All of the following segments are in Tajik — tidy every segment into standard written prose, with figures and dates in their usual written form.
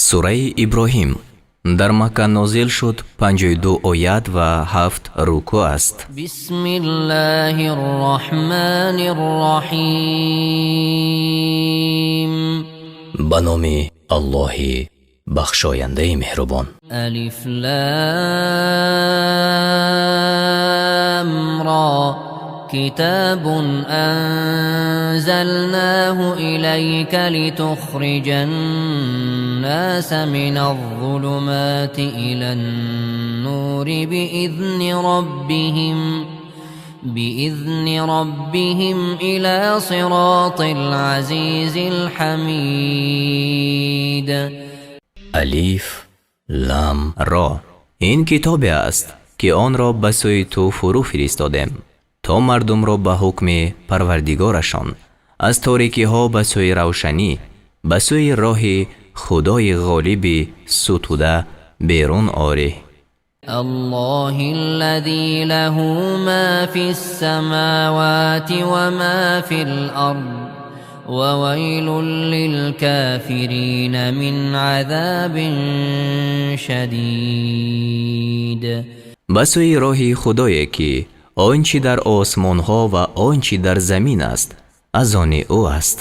Сураи Иброҳим дар Макка нозил шуд, 52 оят ва 7 рукӯъ аст. بسم الله الرحمن الرحيم. Ба номи Аллоҳи бахшояндаи меҳрубон. ألف لام را. كتاب أنزلناه إليك لتخرج الناس من الظلمات إلى النور بإذن ربهم إلى صراط العزيز الحميد. Алиф, Лам, Ро. Ин китобе аст, ки онро ба сӯи ту фурӯ фиристодем, то мардумро ба ҳукми Парвардигорашон аз торикиҳо ба сӯи равшанӣ, ба сӯи роҳи Худои ғолиби сутуда берун орӣ. الله الذي له ما في السماوات وما في الأرض، وويل للكافرين من عذاب شديد. Ба сӯи роҳи Худое, ки он чӣ дар осмонҳо ва он чӣ дар замин аст, аз они ӯ аст,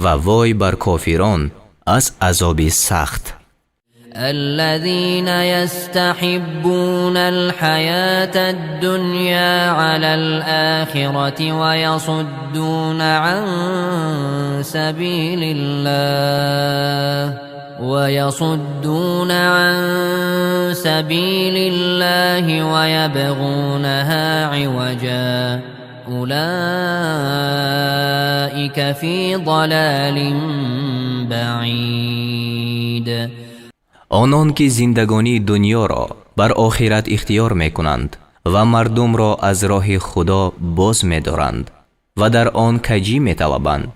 ва вой бар кофирон аз азоби сахт. الذين يستحبون الحياة الدنيا على الآخرة ويصدون عن سبيل الله ويبغونها عوجا، أولئك في ضلال بعيد. Онон ки зиндагонии дуньёро бар охират ихтиёр мекунанд ва мардумро аз роҳи Худо боз медоранд ва дар он каҷӣ металабанд,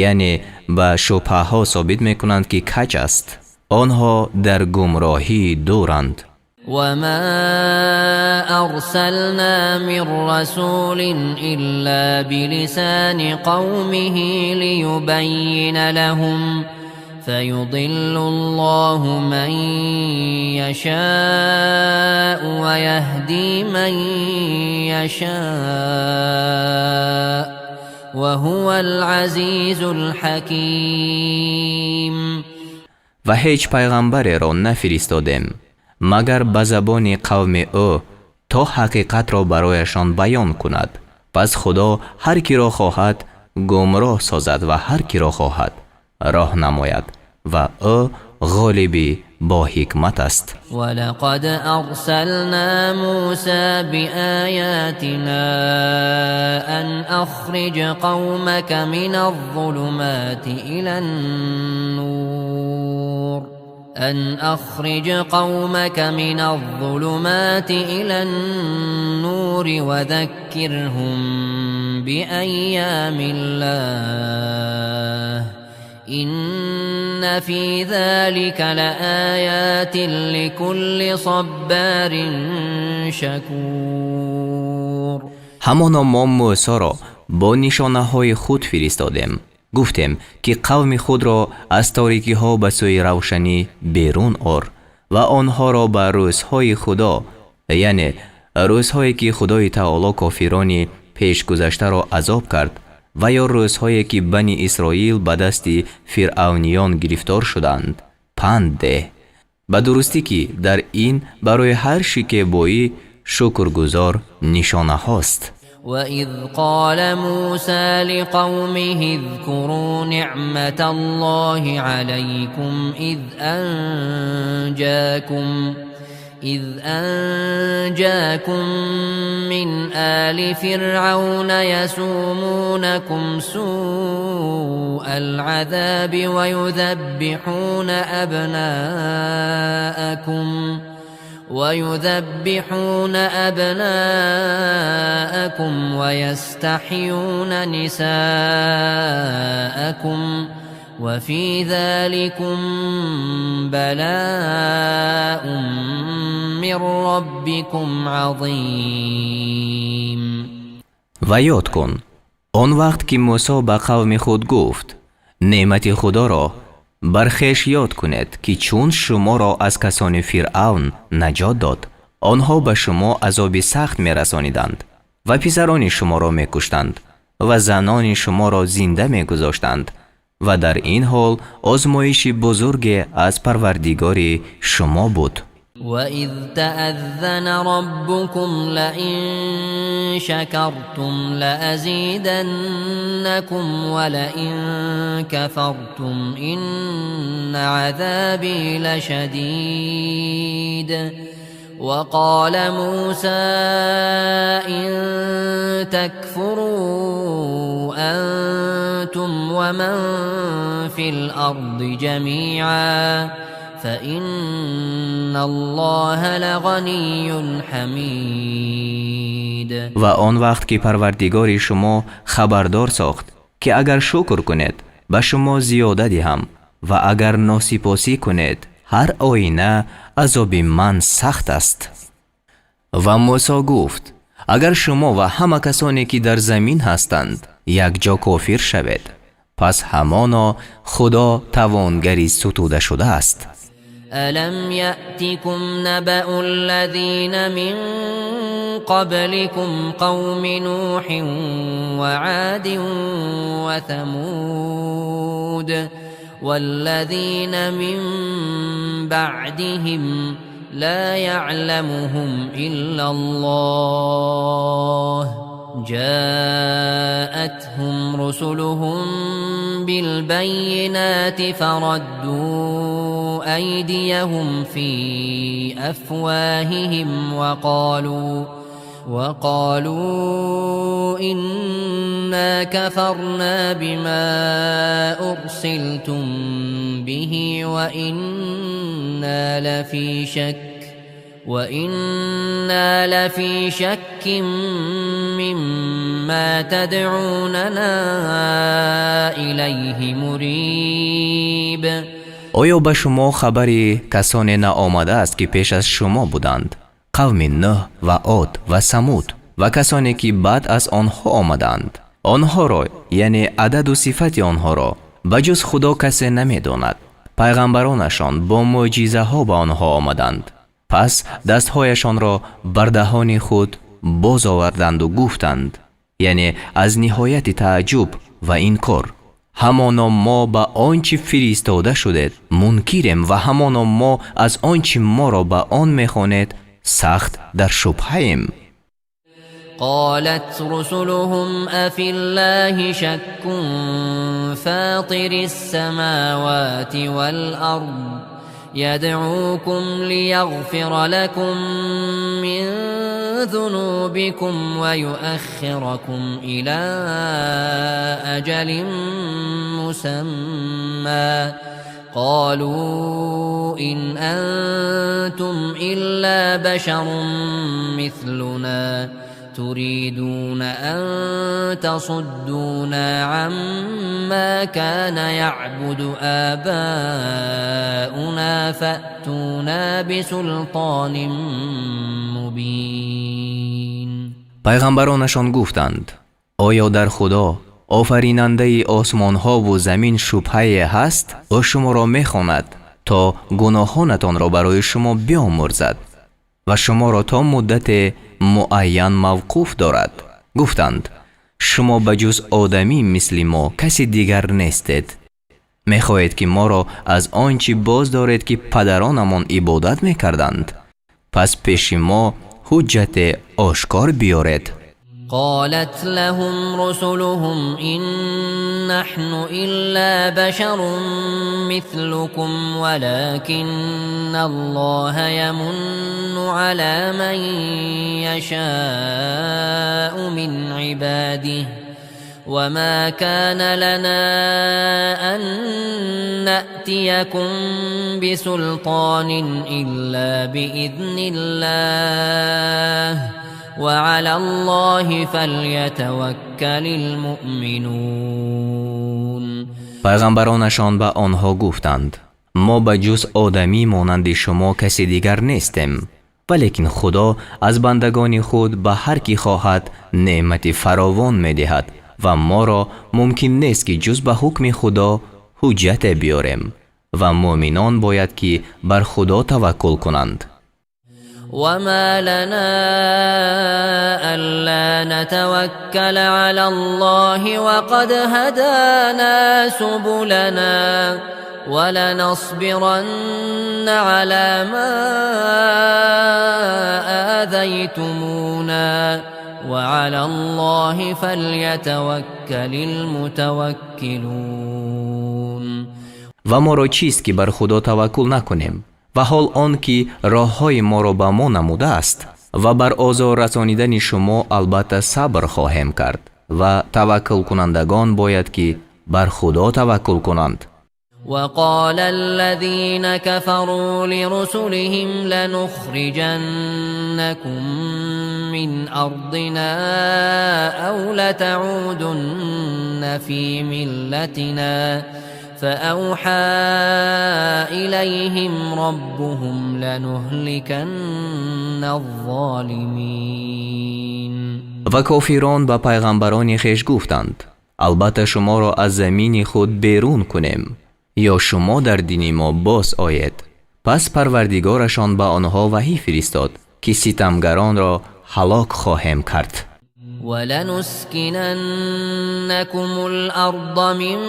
яъне ба шубҳаҳо собит мекунанд, ки каҷ аст, онҳо дар гумроҳии дуранд. وما أرسلنا من رسول إلا بلسان قومه ليبين لهم، فيضل الله من يشاء ويهدي من يشاء، وهو العزيز الحكيم. Ва ҳеҷ пайғамбареро нафиристодем, магар ба забони қавми ӯ, то ҳақиқатро барояшон баён кунад. Пас Худо ҳар киро хоҳад, гумроҳ созад ва ҳар киро хоҳад, роҳ намояд, ва ӯ ғолиби бо ҳикмат аст. ولقد أرسلنا موسى بآياتنا أن أخرج قومك من الظلمات إلى النور أن أخرج قومك من الظلمات إلى النور وذكرهم بأيام الله، إن في ذلك لآيات لكل صبار شكور. Ҳамоно мо Мӯсоро бо нишонаҳои худ фиристодем. Гуфтем, ки қавми худро аз торикиҳо ба сӯи равшанӣ берун ор ва онҳоро ба рӯзҳои Худо, яъне рӯзҳое ки Худои Таоло кофирони пешгузаштаро азоб кард ва ё рӯзҳое ки Бани Исроил ба дасти фиръавниён гирифтор шуданд, панд деҳ. Ба дурустӣ ки дар ин барои ҳар шикебоӣ шукргузор нишонаҳост. وإذ قال موسى لقومه اذكروا نعمة الله عليكم إذ أنجاكم من آل فرعون يسومونكم سوء العذاب ويذبحون أبناءكم ويستحيون نساءكم، وفي ذلكم بلاء من ربكم عظيم. Ва ёд кун он вақт, ки Мӯсо ба қавми худ гуфт: неъмати Худоро Бар хеш ёд кунед, ки чун шуморо аз касони Фиръавн наҷот дод, онҳо ба шумо азоби сахт мерасониданд ва писарони шуморо мекуштанд ва занони шуморо зинда мегузоштанд ва дар ин ҳол озмоиши бузурге аз Парвардигори шумо буд. وإذ تأذن ربكم لئن شكرتم لأزيدنكم ولئن كفرتم إن عذابي لشديد. وقال موسى إن تكفروا أنتم ومن في الأرض جميعا فإن الله لغني حميد. Ва он вақт ки Парвардигори шумо хабардор сохт, ки агар шукр кунед, ба шумо зиёда диҳам ва агар носипосӣ кунед, ҳар оина азоби ман сахт аст. Ва Мусо гуфт: агар шумо ва ҳама касоне ки дар замин ҳастанд якҷо кофир шавед, пас ҳамоно Худо тавонгари сутуда шудааст. ألم يأتكم نبأ الذين من قبلكم قوم نوح وعاد وثمود والذين من بعدهم لا يعلمهم إلا الله جاءتهم رسلهم بالبينات فردوا أيديهم في أفواههم وقالوا إنا كفرنا بما أرسلتم به وإنا لفي شك مما تدعوننا إليه مريب. Оё ба шумо хабари касоне наомадааст, ки пеш аз шумо буданд, қавми Нӯҳ ва Од ва Самуд ва касоне ки баъд аз онҳо омаданд? Онҳоро, яъне ададу сифати онҳоро, ба ҷуз Худо касе намедонад. Пайғамбаронашон бо мӯъҷизаҳо ба онҳо омаданд, пас дастҳояшонро бар даҳони худ боз оварданду гуфтанд, яъне аз ниҳояти тааҷҷуб ва инкор: ҳамоно мо ба он чӣ фиристода шудед мункирем ва ҳамоно мо аз он чӣ моро ба он мехонед сахт дар шубҳаем. قالت رسلهم أفي الله شك فاطر السماوات والأرض يدعوكم ليغفر لكم من ذنوبكم ويؤخركم إلى أجل مسمى قالوا إن أنتم إلا بشر مثلنا تريدون أن تصدونا عما كان يعبد آباؤنا فأتونا بسلطان مبين. Пайғамбаронашон гуфтанд: оё дар Худо, офаринандаи осмонҳову замин, шубҳае ҳаст? Ӯ шуморо мехонад, то гуноҳонатонро барои шумо биомӯрзад ва шуморо то муддате муайян мавқуф дорад. Гуфтанд: шумо ба ҷуз одамӣ мисли мо каси дигар нестед. Мехоҳед, ки моро аз он чӣ боз доред, ки падаронамон ибодат мекарданд? Пас пеши мо ҳуҷҷате ошкор биёред. قالت لهم رسلهم إن نحن إلا بشر مثلكم ولكن الله يمن على من يشاء من عباده وما كان لنا أن نأتيكم بسلطان إلا بإذن الله وعلى الله فليتوكل المؤمنون. Пайғамбаронашон ба онҳо гуфтанд: мо ба ҷуз одамӣ монанди шумо каси дигар нестем, валекин Худо аз бандагони худ ба ҳар кӣ хоҳад неъмати фаровон медиҳад ва моро мумкин нест, ки ҷуз ба ҳукми Худо ҳуҷҷате биёрем. Ва муъминон бояд ки бар Худо таваккул кунанд. وما لنا ألا نتوكل على الله وقد هدانا سبلنا ولنصبرن على ما آذيتمونا وعلى الله فليتوكل المتوكلون. Ва моро чист ки бар Худо таваккул накунем, ва ҳол он ки роҳҳои моро ба мо намудааст, ва бар озор расонидани шумо албатта сабр хоҳем кард, ва таваккулкунандагон бояд ки бар Худо таваккул кунанд. وقال الذين كفروا لرسلهم لنخرجنكم من أرضنا أو لتعودن في ملتنا فأوحى إليهم ربهم لنهلكن الظالمين. Ва кофирон ба пайғамбарони хеш гуфтанд: албатта шуморо аз замини худ берун кунем ё шумо дар дини мо боз оед. Пас Парвардигорашон ба онҳо ваҳӣ фиристод, ки ситамгаронро ҳалок хоҳем кард. ولنسكننكم الأرض من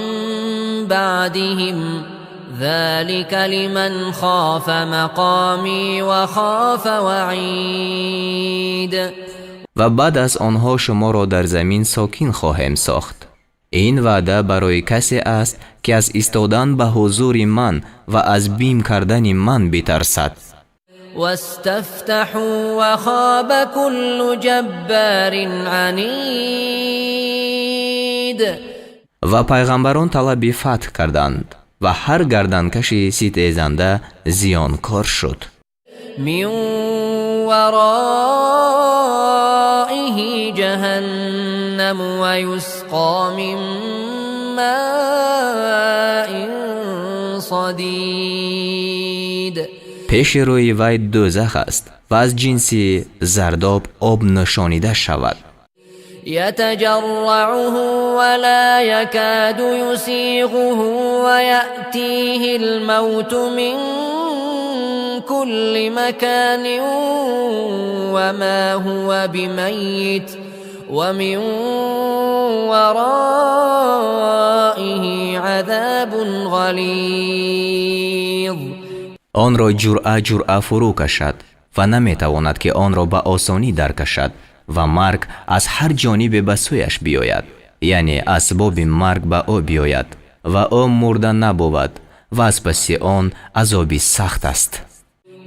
بعدهم ذلك لمن خاف مقامي وخاف وعيد. Ва баъд аз онҳо шуморо дар замин сокин хоҳем сохт. Ин ваъда барои касе аст, ки аз истодан ба ҳузури ман ва аз бим кардани ман битарсад. واستفتحوا وخاب كل جبار عنيد. Ва пайғамбарон талаби фатҳ карданд, ва ҳар гарданкаши ситезанда зиёнкор шуд. من ورائه جهنم ويسقى من ماء صديد. Пеши рӯи вай дӯзах аст ва аз ҷинси зардоб об нӯшонида шавад. يتجرعه ولا يكاد يسيغه ويأتيه الموت من كل مكان وما هو بميت ومن ورائه عذاب غليظ. Онро ҷуръа ҷуръа фурӯ кашад ва наметавонад, ки онро ба осонӣ даркашад, ва марг аз ҳар ҷонибе ба сӯяш биёяд, яъне асбоби марг ба ӯ биёяд, ва ӯ мурда набувад, ва аз паси он азоби сахт аст.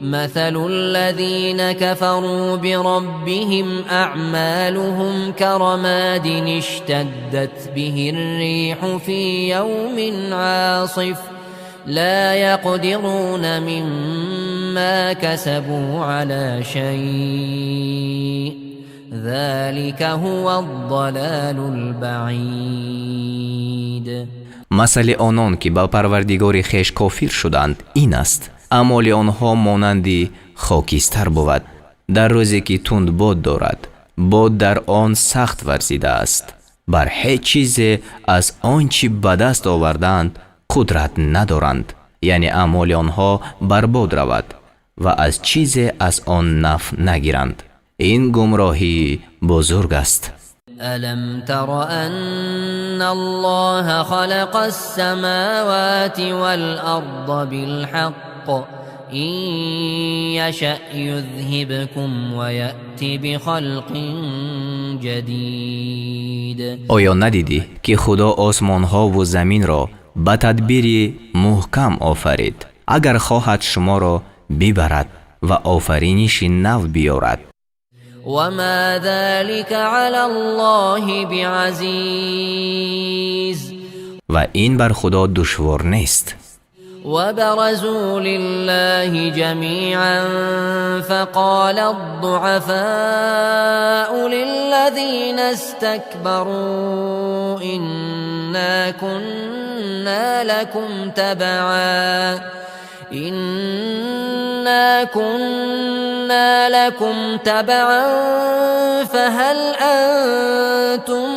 مثل الذين كفروا بربهم أعمالهم كرماد اشتدت به الريح في يوم عاصف لا يقدرون مما كسبوا على شيء ذلك هو الضلال البعيد. Масали онон, ки ба Парвардигори хеш кофир шуданд, ин аст: аъмоли онҳо монанди хокистар бувад дар рӯзе, ки тундбод дорад, бод дар он сахт варзидааст. Бар ҳеҷ чизе аз он чӣ ба даст овардаанд қудрат надоранд, яъне аъмоли онҳо барбод равад ва аз чизе аз он нафъ нагиранд. Ин гумроҳии бузург аст. ألم تر أن الله خلق السماوات والأرض بالحق إن يشأ يذهبكم ويأت بخلق جديد. Оё надидӣ, ки Худо осмонҳову заминро ба тадбири муҳкам офарид? Агар хоҳад, шуморо бибарад ва офариниши нав биёрад. وما ذلك على الله بعزيز. Ва ин бар Худо душвор нест. وبرزوا لله جميعا فقال الضعفاء للذين استكبروا إنا كنا لكم تبعا فهل أنتم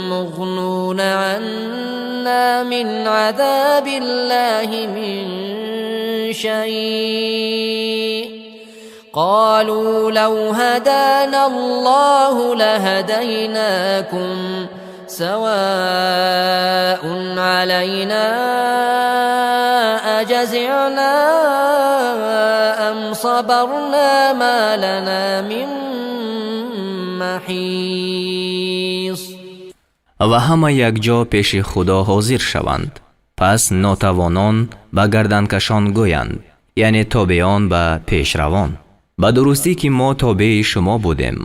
مغنون عنا لنا من عذاب الله من شيء قالوا لو هدانا الله لهديناكم سواء علينا أجزعنا أم صبرنا ما لنا من محيص. Ва ҳама якҷо пеши Худо ҳозир шаванд. Пас нотавонон ба гарданкашон гӯянд, яъне тобеон ба пешравон: ба дурустӣ, ки мо тобеи шумо будем.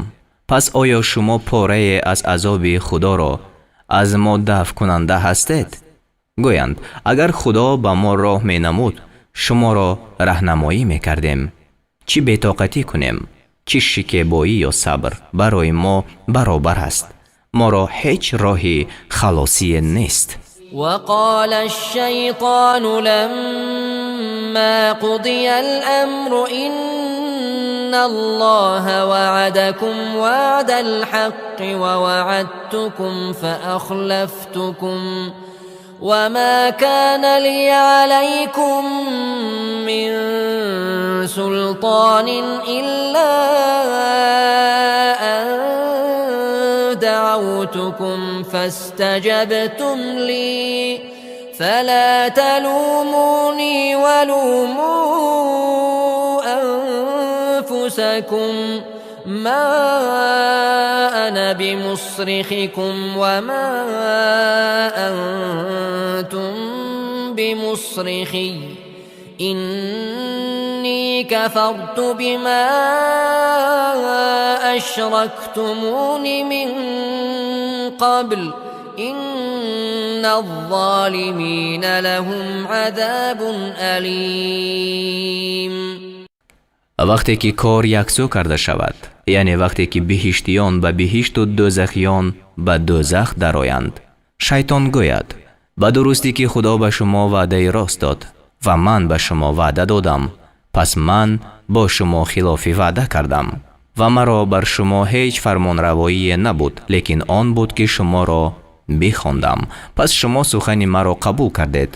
Пас оё шумо порае аз азоби Худоро аз мо дафъкунанда ҳастед? Гӯянд: агар Худо ба мо роҳ менамуд, шуморо раҳнамоӣ мекардем. Чӣ бетоқатӣ кунем, чӣ шикебоӣ ё сабр, барои мо баробар аст, моро ҳеҷ роҳи халосие нест. وقال الشيطان لما قضي الأمر إن الله وعدكم وعد الحق ووعدتكم فأخلفتكم وما كان لي عليكم من سلطان إلا أن دعوتكم فاستجبتم لي فلا تلوموني ولوموا أنفسكم ما أنا بمصرخكم وما أنتم بمصرخي إني كفرت بما أشركتمون من قبل إن الظالمين لهم عذاب أليم. Вақте ки кор яксӯ карда шавад, яъне вақте ки биҳиштиён ба биҳишту дӯзахиён ба дӯзах дароянд, шайтон гӯяд: ба дурустӣ, ки Худо ба шумо ваъдаи рост дод ва ман ба шумо ваъда додам, пас ман бо шумо хилофи ваъда кардам ва маро бар шумо ҳеҷ фармонравоие набуд, лекин он буд, ки шуморо бихондам, пас шумо сухани маро қабул кардед.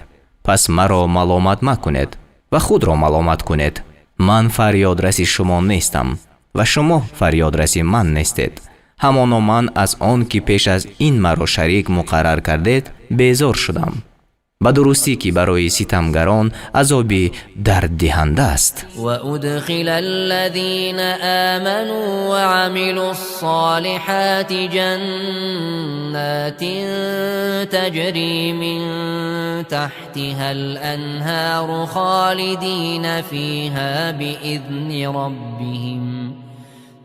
Пас маро маломат макунед ва худро маломат кунед. Ман фарёдраси шумо нестам ва шумо фарёдраси ман нестед. Ҳамоно ман аз он, ки пеш аз ин маро шарик муқаррар кардед, безор шудам. Ба дурустӣ, ки барои ситамгарон азоби дарддиҳанда аст. وأدخل الذين آمنوا وعملوا الصالحات جنات تجري من تحتها الأنهار خالدين فيها بإذن ربهم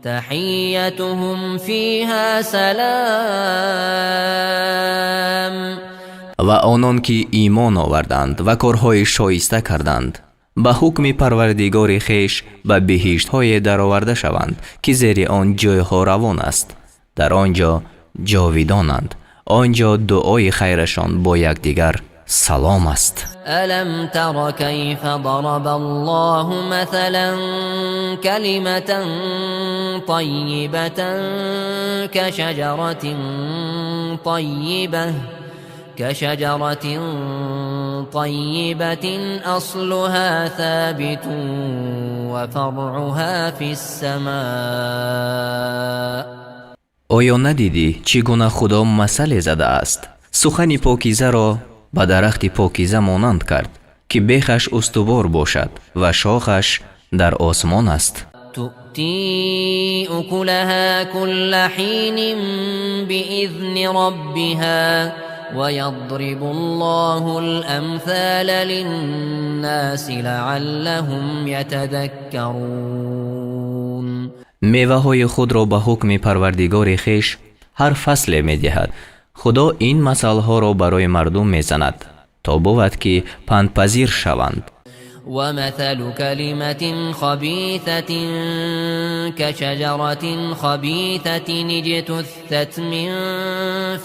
تحيتهم فيها سلام. Ва онон, ки имон оварданд ва корҳои шоиста карданд, ба ҳукми Парвардигори хеш ба биҳиштҳое дароварда шаванд, ки зери он ҷойҳо равон аст. Дар он ҷо ҷовидонанд. Он ҷо дуои хайрашон бо якдигар салом аст. ألم تر كيف ضرب الله مثلا كلمة طيبة كشجرة طيبة أصلها ثابت وفرعها في السماء. Оё надидӣ, чӣ гуна Худо масале задааст? Сухани покизаро ба дарахти покиза монанд кард, ки бехаш устувор бошад ва шохаш дар осмон аст. تؤتي أكلها كل حين بإذن ربها ويضرب الله الأمثال للناس لعلهم يتذكرون. Меваҳои худро ба ҳукми Парвардигори хеш ҳар фасле медиҳад. Худо ин масалҳоро барои мардум мезанад, то бувад, ки пандпазир шаванд. ومثل كلمة خبيثة كشجرة خبيثة اجتثت من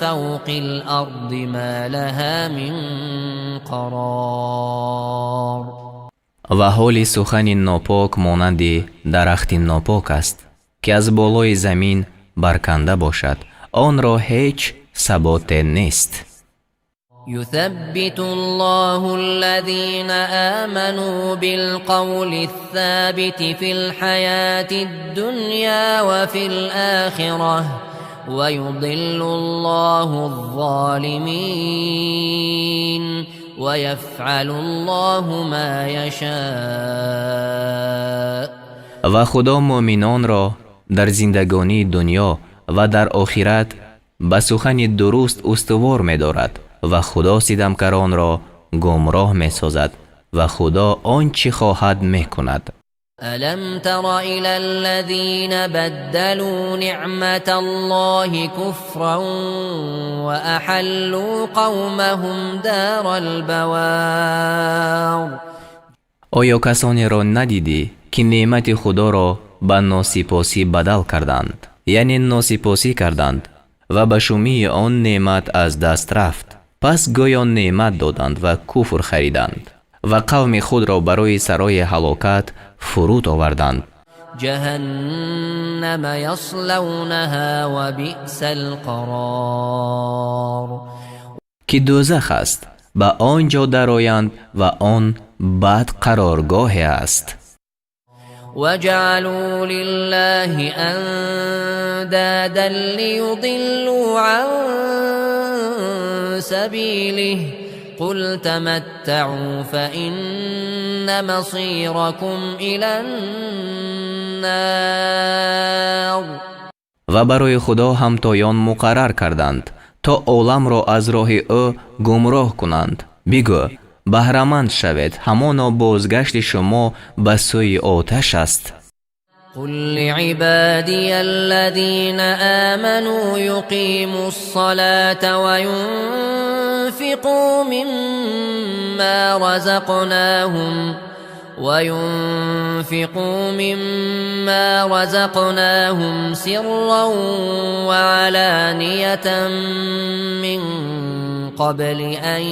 فوق الأرض ما لها من قرار. Ва ҳоли сухани нопок монанди дарахти нопок аст, ки аз болои замин барканда бошад. Онро ҳеҷ саботе нест. يثبت الله الذين آمنوا بالقول الثابت في الحياة الدنيا وفي الآخرة ويضل الله الظالمين ويفعل الله ما يشاء. Ва Худо муъминонро дар зиндагонии дунё ва дар охират ба сухани дуруст устувор медорад ва Худо ситамкоронро гумроҳ месозад ва Худо он чӣ хоҳад мекунад. ألم تر إلى الذين بدلوا نعمة الله كفرا وأحلوا قومهم دار البوار. Оё касонеро надидӣ, ки неъмати Худоро ба носипосӣ бадал карданд, яъне носипосӣ карданд ва ба шумии он неъмат аз даст рафт, пас гӯё неъмат доданд ва куфр хариданд ва қавми худро барои сарои ҳалокат фуруд оварданд. جهنم يصلونها وبئس القرار. Ки дӯзах аст, ба он ҷо дароянд ва он бад қароргоҳе аст. وجعلوا لله أندادا ليضلوا عن سبيله قل تمتعوا فإن مصيركم إلى النار. Ва барои Худо ҳамтоён муқаррар карданд, то оламро аз роҳи ӯ гумроҳ кунанд. Бигӯ: баҳраманд шавед, ҳамоно бозгашти шумо ба сӯи оташ аст. قل لعبادي الذين آمنوا يقيموا الصلاة وينفقوا مما رزقناهم سرا وعلانية من قبل أن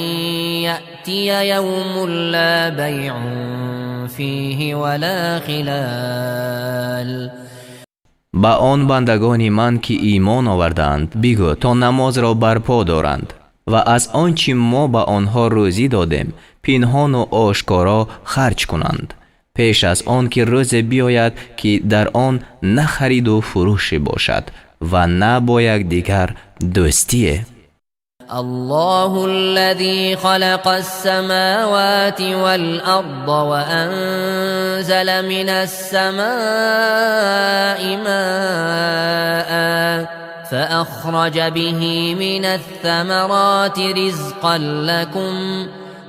يأتي يوم لا بيع فيه ولا خلال. Ба он бандагони ман, ки имон овардаанд, бигӯ, то намозро барпо доранд ва аз он чӣ мо ба онҳо рӯзӣ додем, пинҳону ошкоро харҷ кунанд, пеш аз он ки рӯзе биёяд, ки дар он на хариду фурӯше бошад ва на бо якдигар дӯстие. الله الذي خلق السماوات والأرض وأنزل من السماء ماء فأخرج به من الثمرات رزقا لكم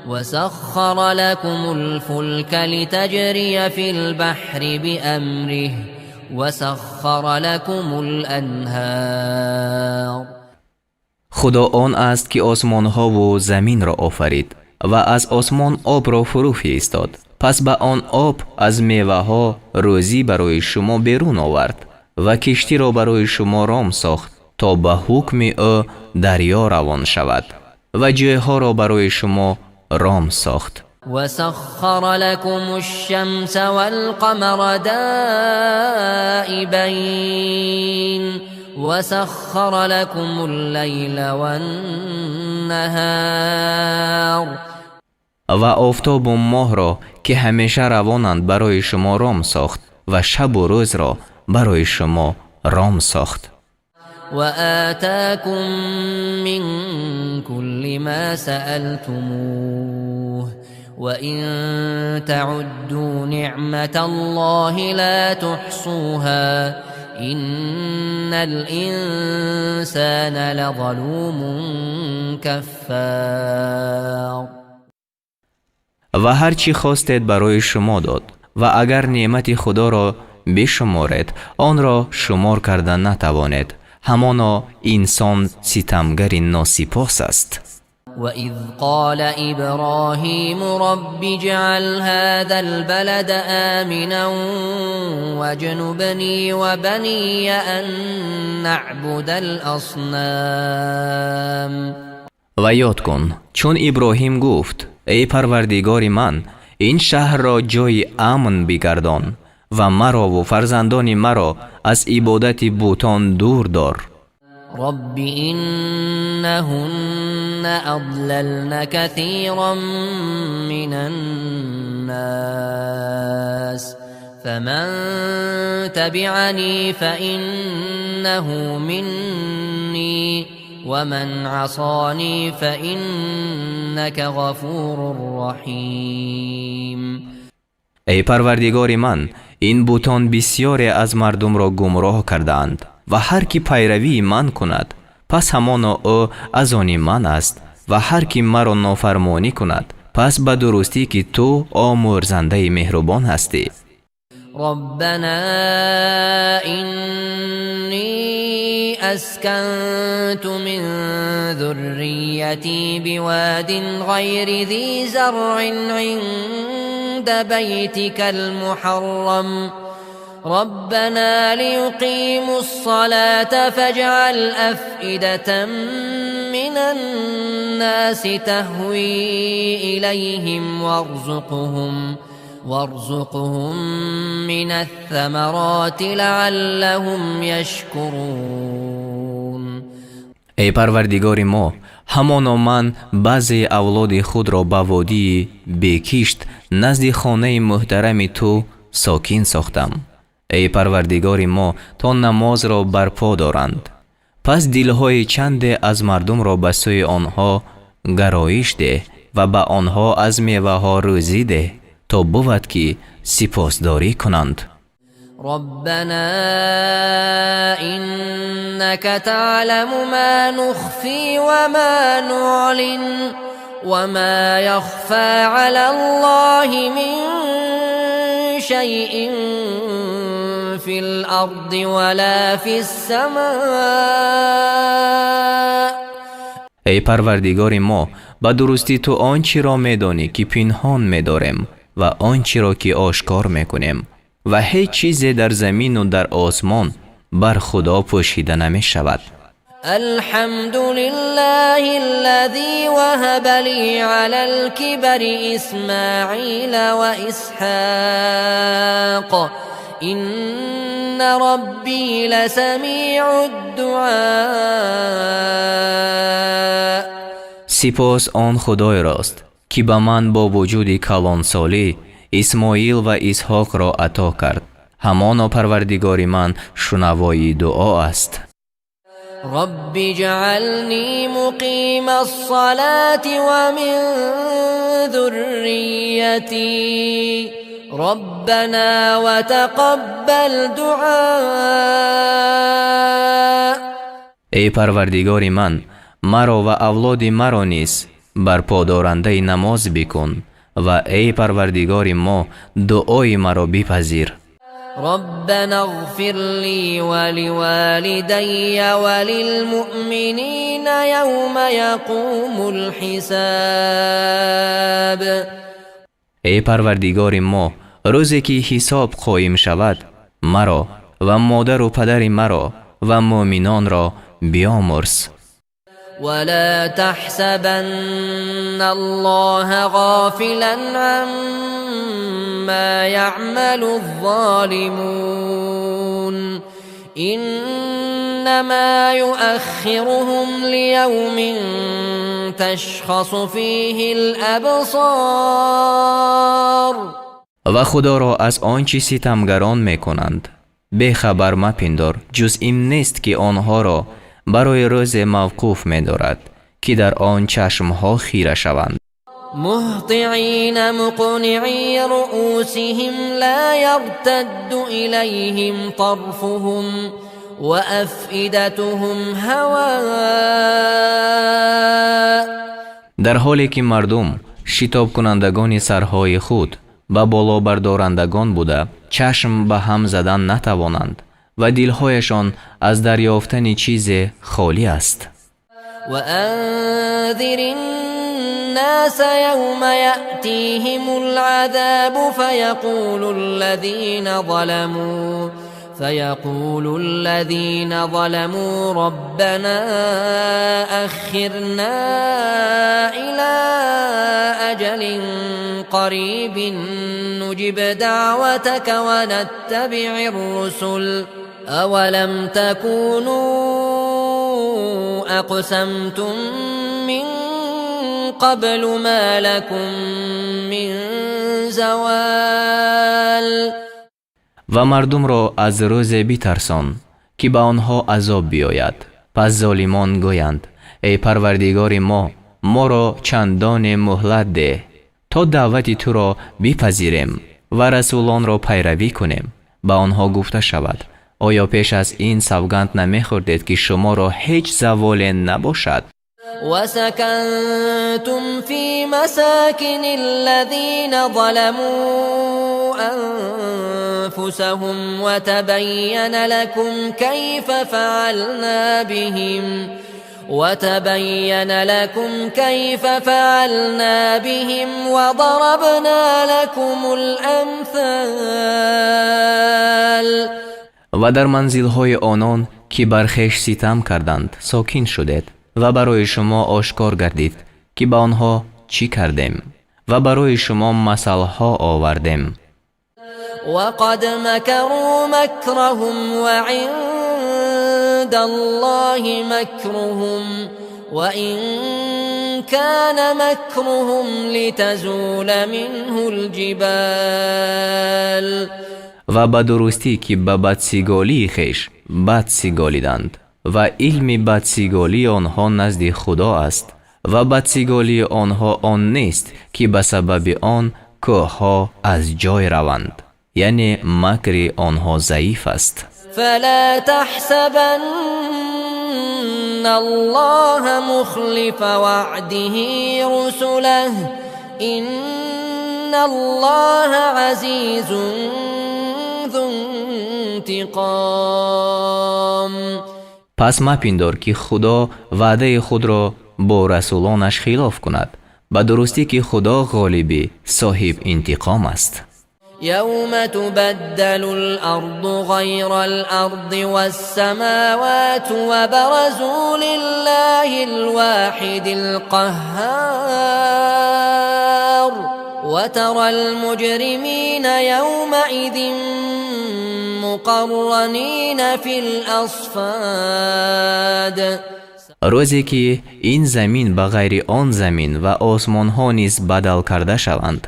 وسخر لكم الفلك لتجري في البحر بأمره وسخر لكم الأنهار. Худо он аст, ки осмонҳову заминро офарид ва аз осмон обро фурӯ фиристод, пас ба он об аз меваҳо рӯзӣ барои шумо берун овард ва киштиро барои шумо ром сохт, то ба ҳукми ӯ дарё равон шавад, ва ҷӯйҳоро барои шумо ром сохт. وسخر لكم الشمس والقمر دائبين وسخر لكم الليل والنهار. Ва офтобу моҳро, ки ҳамеша равонанд, барои шумо ром сохт ва шабу рӯзро барои шумо ром сохт. وآتاكم من كل ما سألتموه وإن تعدوا نعمة الله لا تحصوها إن الإنسان لظلوم كفار. Ва ҳар чӣ хостед, барои шумо дод, ва агар неъмати Худоро бишуморед, онро шумор карда натавонед. Ҳамоно инсон ситамгари носипос аст. وإذ قال إبراهيم رب اجعل هذا البلد آمنا واجنبني وبني أن نعبد الأصنام. Ва ёд кун, чун Иброҳим гуфт: эй Парвардигори ман, ин шаҳрро ҷойи амн бигардон ва марову фарзандони маро аз ибодати бутон дур дор. رب إنهن أضللن كثيرا من الناس فمن تبعني فإنه مني ومن عصاني فإنك غفور رحيم. Эй Парвардигори ман, ин бутон бисёре аз мардумро гумроҳ кардаанд ва ҳар ки пайравии ман кунад, пас ҳамоно ӯ аз они ман аст ва ҳар ки маро нофармонӣ кунад, пас ба дурустӣ ки ту омӯрзандаи меҳрубон ҳастӣ. ربنا إني أسكنت من ذريتي بواد غير ذي زرع عند بيتك المحرم ربنا ليقيموا الصلاة فاجعل أفئدة من الناس تهوي إليهم وارزقهم من الثمرات لعلهم يشكرون. Эй Парвардигори мо, ҳамоно ман баъзеи авлоди худро ба водии бекишт назди хонаи муҳтарами ту сокин сохтам, эй Парвардигори мо, то намозро барпо доранд. Пас дилҳои чанде аз мардумро ба сӯи онҳо гароиш деҳ ва ба онҳо аз меваҳо рӯзӣ деҳ, то бувад ки сипосдорӣ кунанд. ربنا إنك تعلم ما نخفي وما نعلن وما يخفى على الله من شيء في الأرض ولا في السماء. Эй Парвардигори мо, ба дурустӣ ту он чиро медонӣ, ки пинҳон медорем, ва он чиро ки ошкор мекунем, ва ҳеҷ чизе дар замину дар осмон бар Худо пӯшида намешавад. الحمد لله الذي وهب لي على الكبر إسماعيل وإسحاق إن ربي لسميع الدعاء. Сипос он Худойрост, ки ба ман бо вуҷуди калонсолӣ Исмоил ва Исҳоқро ато кард. Ҳамоно Парвардигори ман шунавои дуо аст. رب اجعلني مقيم الصلاة ومن ذريتي ربنا وتقبل دعاء. Эй Парвардигори ман, маро ва авлоди маро низ барподорандаи намоз бикун ва эй Парвардигори мо, дуои маро бипазир. ربنا اغفر لي ولوالدي وللمؤمنين يوم يقوم الحساب. Эй Парвардигори мо, рӯзе ки ҳисоб қоим шавад, маро ва модару падари маро ва муъминонро биомӯрз. ولا تحسبن الله غافلا عما يعمل الظالمون إنما يؤخرهم ليوم تشخص فيه الأبصار. Ва Худоро аз он чӣ ситамгарон мекунанд, бехабар мапиндор. Ҷуз ин нест, ки онҳоро барои рӯзе мавқуф медорад, ки дар он чашмҳо хира шаванд. مهطعين مقنعي رؤوسهم لا يرتد إليهم طرفهم وأفئدتهم هواء. Дар ҳоле ки мардум шитобкунандагони сарҳои худ ба болобардорандагон буда, чашм ба ҳам задан натавонанд ва дилҳояшон аз дарёфтани чизе холӣ аст. وأنذر الناس يوم يأتيهم العذاب فيقول الذين ظلموا ربنا أخرنا إلى أجل قريب نجب دعوتك ونتبع الرسل أولم تكونوا أقسمتم من قبل ما لكم من زوال. Ва мардумро аз рӯзе битарсон, ки ба онҳо азоб биёяд, пас золимон гӯянд: эй Парвардигори мо, моро чандоне муҳлат деҳ, то даъвати туро бипазирем ва расулонро пайравӣ кунем. Ба онҳо гуфта шавад: оё пеш аз ин савганд намехӯрдед, ки шуморо ҳеҷ заволе набошад? وسكنتم في مساكن الذين ظلموا أنفسهم وتبين لكم كيف فعلنا بهم وضربنا لكم الأمثال. Ва дар манзилҳои онон, ки бар хеш ситам карданд, сокин шудед ва барои шумо ошкор гардид, ки ба онҳо чӣ кардем ва барои шумо масалҳо овардем. وقد مكروا مكرهم وعند الله مكرهم وإن كان مكرهم لتزول منه الجبال. Ва ба дурустӣ, ки ба бадсиголии хеш бад сиголиданд ва илми бадсиголии онҳо назди Худо аст ва бадсиголии онҳо он нест, ки ба сабаби он кӯҳҳо аз ҷой раванд, яъне макри онҳо заиф аст. فلا تحسبن الله مخلف وعده رسله إن الله عزيز ذو انتقام. Пас мапиндор, ки Худо ваъдаи худро бо расулонаш хилоф кунад. Ба дурустӣ, ки Худо ғолибӣ соҳиб интиқом аст. يوم تبدل الأرض غير الأرض والسماوات وبرزوا لله الواحد القهار وترى المجرمين يومئذ مقرنين في الأصفاد. Рӯзе ки ин замин ба ғайри он замин ва осмонҳо низ бадал карда шаванд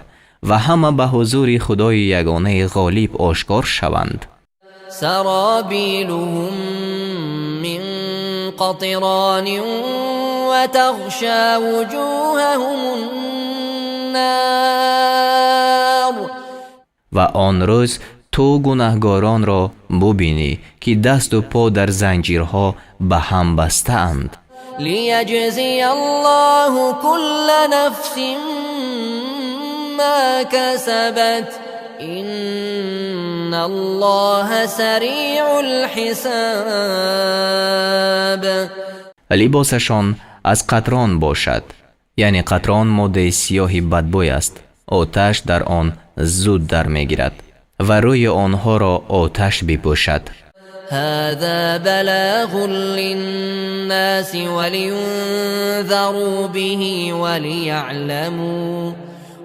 ва ҳама ба ҳузури Худои ягонаи ғолиб ошкор шаванд. سرابيلهم من قطران وتغشى وجوههم النار. Ва он рӯз ту гунаҳгоронро бубинӣ, ки дасту по дар занҷирҳо ба ҳам бастаанд. ليجزي الله كل نفس ما كسبت إن الله سريع الحساب. Либосашон аз қатрон бошад, яъне қатрон моддаи сиёҳи бадбӯй аст, оташ дар он зуд дар мегирад ва рӯи онҳоро оташ бипӯшад. هذا بلاغ للناس ولينذروا به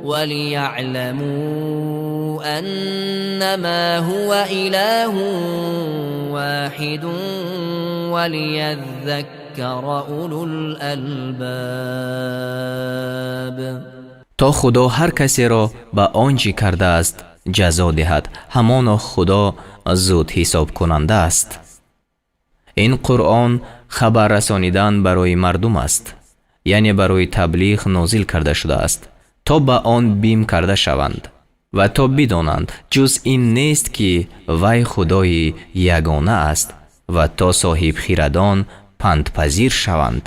وليعلموا أنما هو إله واحد وليذكر أولو الألباب. То Худо ҳар касеро ба он чӣ кардааст ҷазо диҳад. Ҳамоно Худо зуд ҳисобкунанда аст. Ин Қуръон хабар расонидан барои мардум аст, яъне барои таблиғ нозил карда шудааст, то ба он бим карда шаванд ва то бидонанд, ҷуз ин нест, ки вай Худои ягона аст ва то соҳибхирадон пандпазир шаванд.